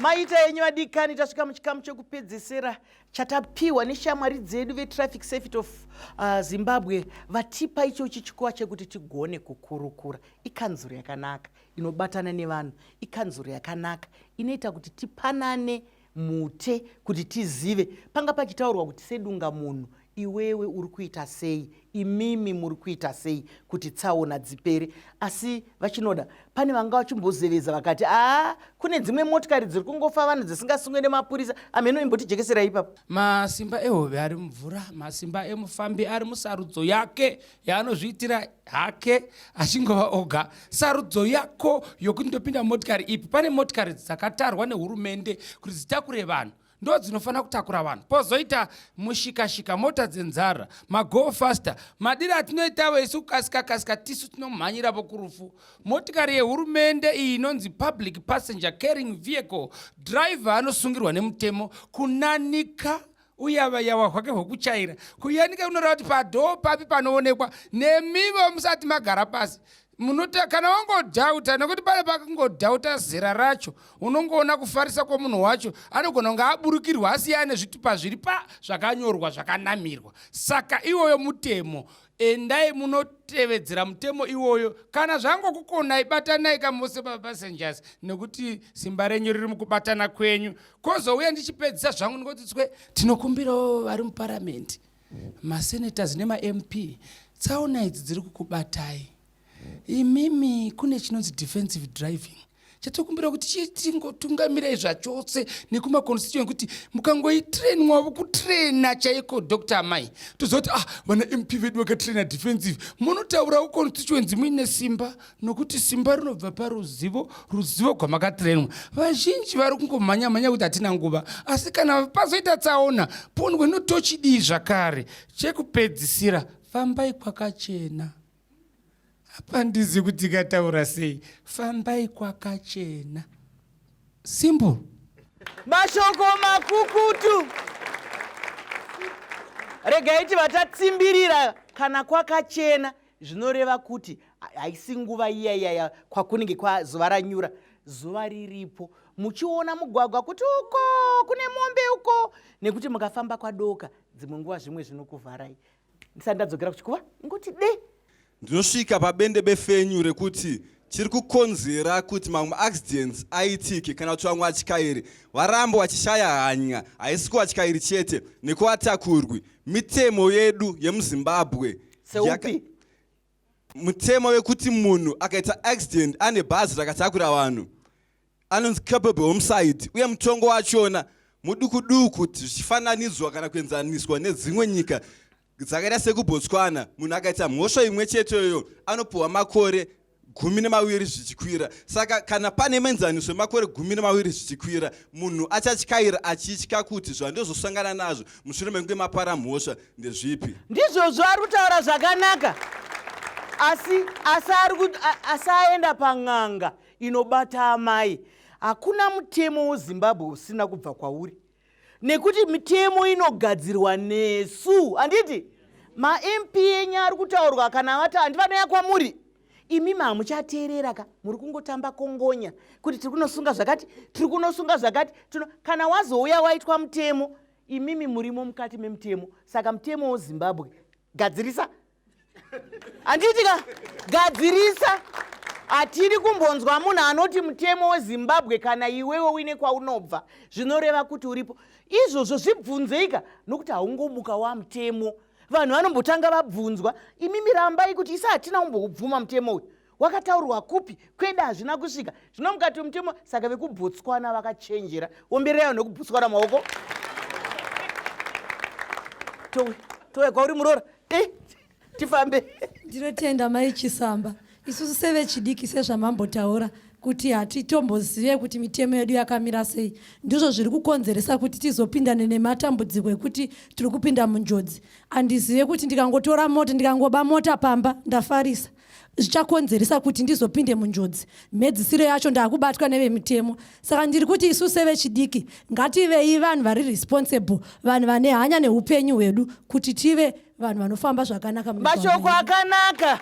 Maita enyu vadikani, tasvika muchikamu chekupedzesera chatapiwa neshamwari dzedu veTraffic Safety of Zimbabwe vatipa ichochi chikuva chekuti tigone kukurukura. Ikanzuro yakanaka inobatana nevanhu, ikanzuro yakanaka inoita kuti tipanane mute kuti tizive panga pachitaurwa kuti sedunga munhu iwewe uri kuita sei, imimi muri kuita sei kuti tsaona dzipere. Asi vachinoda pane vanga vachimbozeveza vakati aa kune dzimwe motikari dziri kungofa vanhu dzisingasungwe nemapurisa. Amheno, imbotijekeserai ipapo. Masimba ehove ari mumvura, masimba emufambi ari musarudzo yake yaanozviitira hake achingova oga. Sarudzo yako yokuti ndopinda mumotikari ipi. Pane motikari dzakatarwa nehurumende kuti dzitakure vanhu, ndo dzinofanira kutakura vanhu. Pozoita mushikashika, mota dzenzara, mago faster, madiro atinoitavo isu kukasika kasika, tisu tinomhanyiravo kurufu. Motikari yehurumende iyi inonzi public passenger carrying vehicle, driver anosungirwa nemutemo kunanika uyavayawa hwake hwekuchaira. Kuyanika kunoreva kuti padhoo papi panoonekwa nemivo musati magara pasi. Munota kana wangodhauta, nekuti pane pakungodhauta zera racho, unongoona kufarisa kwomunhu wacho, anogona kunge aburukirwa asiya ane zvitupa zviri pa zvakanyorwa zvakanamirwa. Saka iwoyo mutemo, endai munotevedzera mutemo iwoyo. Kana zvangokukonai, batanai kamose mapassengers, nekuti simba renyu riri mukubatana kwenyu. Kozouya ndichipedzisa zvangu ndingoti tswe, tinokumbirawo vari muparamende, masenators nemaMP, tsaona idzi dziri kukubatai imimi, kune chinonzi defensive driving chatokumbira kuti chitingotungamirai zvachose nekumaconstituent, kuti mukangoitrainwavo kutraina chaiko. Dr Amai, toziva kuti ah, vana MP vedu vakatraina defensive. Munotaurawo constituency muine simba, nokuti simba rinobva paruzivo, ruzivo gwamakatrainwa. Vazhinji vari kungomhanya mhanya kuti hatina nguva, asi kana pazoita tsaona pondwe notochidii zvakare. Chekupedzisira, fambai kwakachena. Hapandizi kuti kataura sei, fambai kwakachena, simple. Mashoko makukutu. Regai tivatatsimbirira, kana kwakachena zvinoreva kuti haisi nguva iya iya kwakunenge kwazuva ranyura, zuva riripo muchiona mugwagwa kuti uko kune mombe uko, nekuti mukafamba kwadoka dzimwe nguva zvimwe zvinokuvharai. Ndisati ndadzokera kuchikuva, ingoti de. Ndinosvika pabende befenyu rekuti chiri kukonzera kuti mamwe accidents aitike kana kuti vamwe vatyairi varambe vachishaya hanya, haisi kuvatyairi chete nekuvatakurwi, mitemo yedu yemuZimbabwe. Seupi? Mutemo wekuti munhu akaita accident ane bhazi rakatakura vanhu anonzi culpable homicide, uye mutongo wachona muduku duku zvichifananidzwa kana kuenzaniswa nedzimwe nyika dzakaita sekuBotswana. Munhu akaita mhosva imwe cheteyo anopiwa makore 12 zvichikwira. Saka kana pane muenzaniso wemakore 12 zvichikwira, munhu achatyaira achitya kuti zvandozosangana nazvo mushure mekunge mapara mhosva ndezvipi. Ndizvozvo, ari kutaura zvakanaka, asi asi ari asi aenda pan'anga inobata amai. Hakuna mutemo weZimbabwe usina kubva kwauri, nekuti mitemo inogadzirwa nesu, handiti? MaMP enyu ari kutaurwa, kana vati handivanouya kwamuri, imimi hamuchateerera ka, muri kungotamba kongonya kuti tiri kunosunga zvakati, tiri kunosunga zvakati. Kana wazouya waitwa mutemo, imimi murimo mukati memutemo. Saka mutemo weZimbabwe gadzirisa, handiti ka? Gadzirisa. Hatiri kumbonzwa munhu anoti mutemo weZimbabwe. Kana iwewe uine kwaunobva, zvinoreva kuti uripo. Izvozvo zvibvunzeika, nokuti haungomuka wamutemo. Vanhu vanombotanga vabvunzwa. Imimi rambai kuti isa hatina kumboubvuma mutemo uyu, wakataurwa kupi? Kwedu hazvina kusvika. Zvino mukati mutemo. Saka vekuBotswana vakachenjera. Ombererai vanhu vekuBotswana maoko. Towe towe kwauri muroora, tifambe. Ndinotenda Mai Chisamba. Isusu sevechidiki, sezvamambotaura kuti hatitombozive kuti mitemo yedu yakamira sei, ndizvo zviri kukonzeresa kuti tizopindane nematambudziko ekuti tiri kupinda munjodzi. Handizive kuti ndikangotora mota, ndikangoba mota pamba ndafarisa, zvichakonzeresa kuti ndizopinde munjodzi, mhedzisiro yacho ndakubatwa nevemitemo. Saka ndiri kuti isu sevechidiki ngativei vanhu vari responsible, vanhu vane hanya neupenyu hwedu, kuti tive vanhu vanofamba zvakanaka. Mashoko akanaka.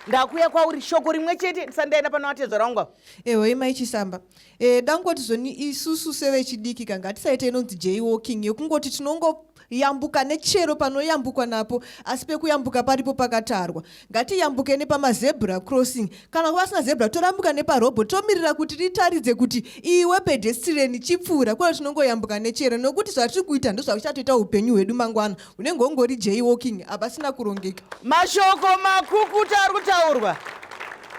Ndakuya kwauri shoko rimwe chete ndisati ndaenda pana vatezvara vangu ava. Ehoi mai Chisamba. E, dangoti zvoni isusu sevechidiki ka ngatisaite inonzi jaywalking yekungoti tinongoyambuka nechero panoyambukwa napo asi pekuyambuka paripo pakatarwa. Ngatiyambuke nepamazebra crossing. Kana pasina zebra torambuka neparobot tomirira kuti ritaridze kuti iwe pedestrian chipfuura kwete tinongoyambuka nechero nokuti zvatiri kuita ndozvakuchatoita upenyu hwedu mangwana. Unenge ungori jaywalking hapasina kurongeka. Mashoko makukutu ari kutaurwa.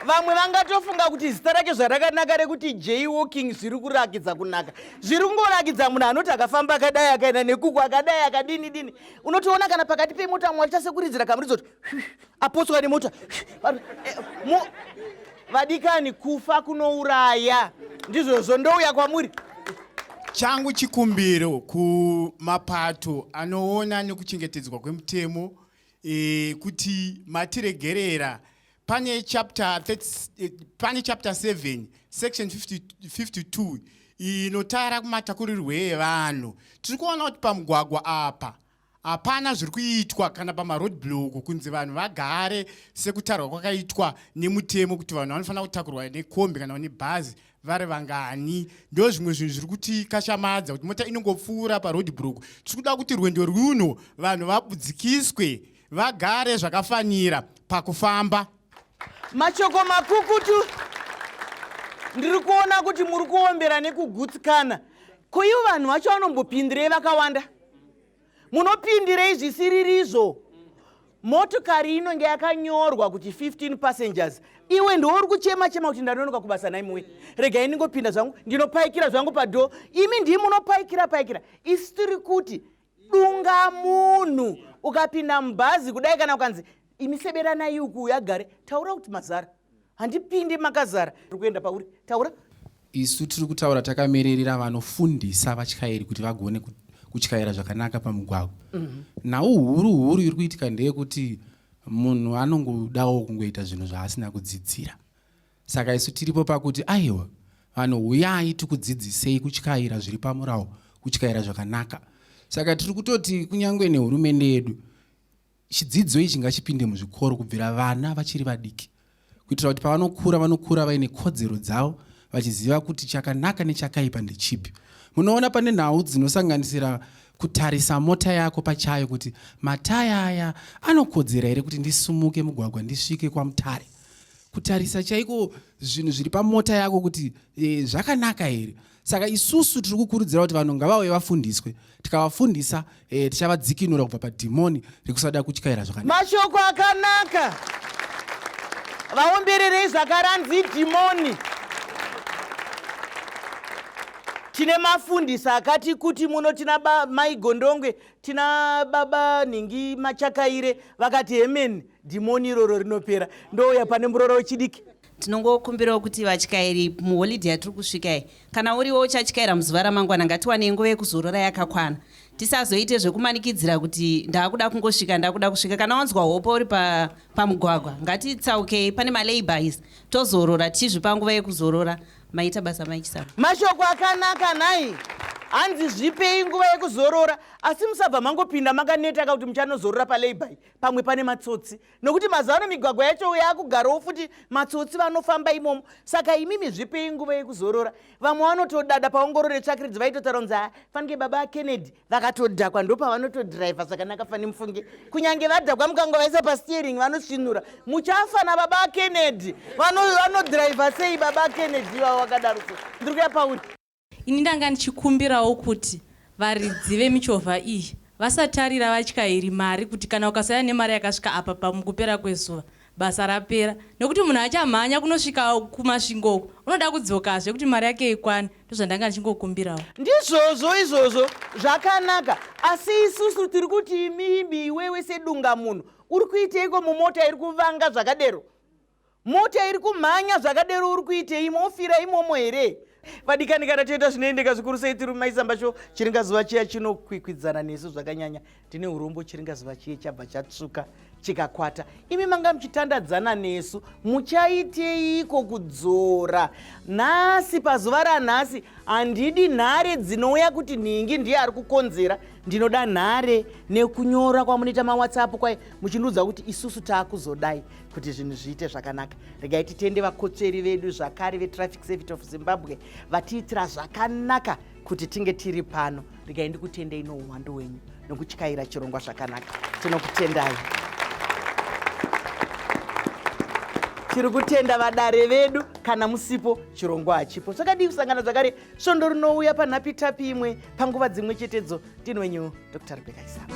Vamwe vangatofunga kuti zita rake zvarakanaka rekuti jaywalking zviri kurakidza kunaka. Zviri kungorakidza munhu anoti akafamba akadai akaenda nekuku akadai akadini dini. Unotoona kana pakati pemota mumwe achiita sekuridzira kamuridzo kuti apotswa nemota. Eh, vadikani kufa kunouraya. Ndizvozvo ndouya kwamuri. Changu chikumbiro kumapato anoona nekuchengetedzwa kwemutemo e, kuti matiregerera pane chapter 30, eh, pane chapter 7 section 50, 52 inotara kumatakurirwe evanhu. Tiri kuona kuti pamugwagwa apa hapana zviri kuitwa kana pamaroad block kunzi vanhu vagare sekutarwa kwakaitwa nemutemo kuti vanhu vanofanira kutakurwa nekombi kana nebhazi vari vangani. Ndo zvimwe zvinhu zviri kutikashamadza kuti mota inongopfuura paroad block. Tiri kuda kuti rwendo rwuno vanhu vabudzikiswe vagare zvakafanira pakufamba. Mashoko makukutu, ndiri kuona kuti muri kuombera nekugutsikana. Ko ivo vanhu vacho vanombopindirei vakawanda? Munopindirei zvisiririzvo? Motokari inonge yakanyorwa kuti 15 passengers, iwe ndiwo uri kuchema chema kuti ndanonoka kubasa naimuwe, regai ndingopinda zvangu, ndinopaikira zvangu padhoo. Imi ndii munopaikira paikira. Isu tiri kuti dunga munhu ukapinda mubhazi kudai, kana ukanzi imi seberanai uku uyagare, taura kuti mazara, handipindi makazara. Uri kuenda pauri, taura. Isu tiri kutaura takamirira vanofundisa vatyairi kuti vagone kutyaira zvakanaka pamugwagwa. Nhau huru huru iri kuitika ndeyekuti munhu anongodawo kungoita zvinhu zvaasina kudzidzira. Saka isu tiripo pakuti aiwa, vanhu huyai tikudzidzisei kutyaira zviri pamurawo, kutyaira zvakanaka. Saka tiri kutoti kunyange nehurumende yedu, chidzidzo ichi ngachipinde muzvikoro kubvira vana vachiri vadiki, kuitira kuti pavanokura vanokura vaine kodzero dzavo, vachiziva kuti chakanaka nechakaipa ndechipi. Munoona pane nhau dzinosanganisira kutarisa mota yako pachayo kuti mataya aya anokodzera here kuti ndisumuke mugwagwa ndisvike kwaMutare, kutarisa chaiko zvinhu zviri pamota yako kuti e, zvakanaka here. Saka isusu tiri kukurudzira kuti vanhu ngavauye vafundiswe. Tikavafundisa e, tichavadzikinura kubva padhimoni rekusada kutyaira zvakanaka. Mashoko akanaka, vaombererei zvakaranzi dhimoni. Tine mafundisi akati kuti muno, tina mai Gondongwe, tina baba Nhingi Machakaire, vakati hemeni, dhimoni iroro rinopera. Ndouya pane murora wechidiki. Tinongokumbirawo kuti vatyairi muholidhe yatiri kusvika iyi, kana uriwo uchatyaira muzuva ramangwana, ngatiwanei nguva yekuzorora yakakwana. Tisazoite zvekumanikidzira kuti ndakuda kungosvika, ndakuda kusvika. Kana wanzwa hope uri pamugwagwa, ngatitsaukei pane malaybys tozorora, tichizvipa nguva yekuzorora. Maita basa Mai Chisamba. Mashoko akanaka nhai. Hanzi zvipei nguva yekuzorora, asi musabva mangopinda makaneta ka kuti muchanozorora palayby, pamwe pane matsotsi, nokuti mazuva ano migwagwa yacho yakugarawo futi matsotsi vanofamba imomo. Saka imimi zvipei nguva yekuzorora. Vamwe vanotodada paongororo yetsvakiridzi vaitotaura kunzi fanike baba Kennedy vakatodhakwa ndopavanotodhiraivha zvakanaka. Fani mufunge kunyange vadhakwa mukangovaisa pasteering vanosvinura. Muchafa nababa Kennedy, vanodhiraivha sei baba Kennedy ivavo vakadaro? So ndiri kuya pauri. Ini ndanga ndichikumbirawo kuti varidzi vemichovha iyi vasatarira vatyairi mari kuti kana ukasauya nemari yakasvika apa pamukupera kwezuva basa rapera, nekuti munhu achamhanya kunosvika kuMasvingo uko unoda kudzokazve kuti mari yake ikwane. Ndozvandanga ndichingokumbirawo. Ndizvozvo izvozvo zvakanaka, asi isusu tiri kuti imimi iwewe sedunga munhu uri kuiteiko mumota iri kuvanga zvakadero? Mota iri kumhanya zvakadero uri kuitei? Mofira imomo here? Vadikani, kana toita zvinoendeka zvikuru sei tiri muMaisamba Show, chiringazuva chiya chinokwikwidzana nesu zvakanyanya. Tine urombo, chiringazuva chiye chabva chatsvuka chikakwata. Imi manga muchitandadzana nesu, muchaiteiko kudzora nhasi? Pazuva ranhasi handidi nhare dzinouya kuti nhingi ndiye ari kukonzera. Ndinoda nhare nekunyora kwamunoita mawhatsapp kwai muchindiudza kuti isusu taakuzodai kuti zvinhu zviite zvakanaka. Regai titende vakotsveri vedu zvakare veTraffic Safety of Zimbabwe vatiitira zvakanaka kuti tinge tiri pano. Regai ndikutendei nouwandu hwenyu nokutyaira chirongwa zvakanaka. Tinokutendai. Tiri kutenda vadare vedu, kana musipo chirongwa hachipo. Zvakadii kusangana zvakare svondo rinouya panhapitapi imwe panguva dzimwe chetedzo. Ndini wenyu Dr. Rebecca Isaba.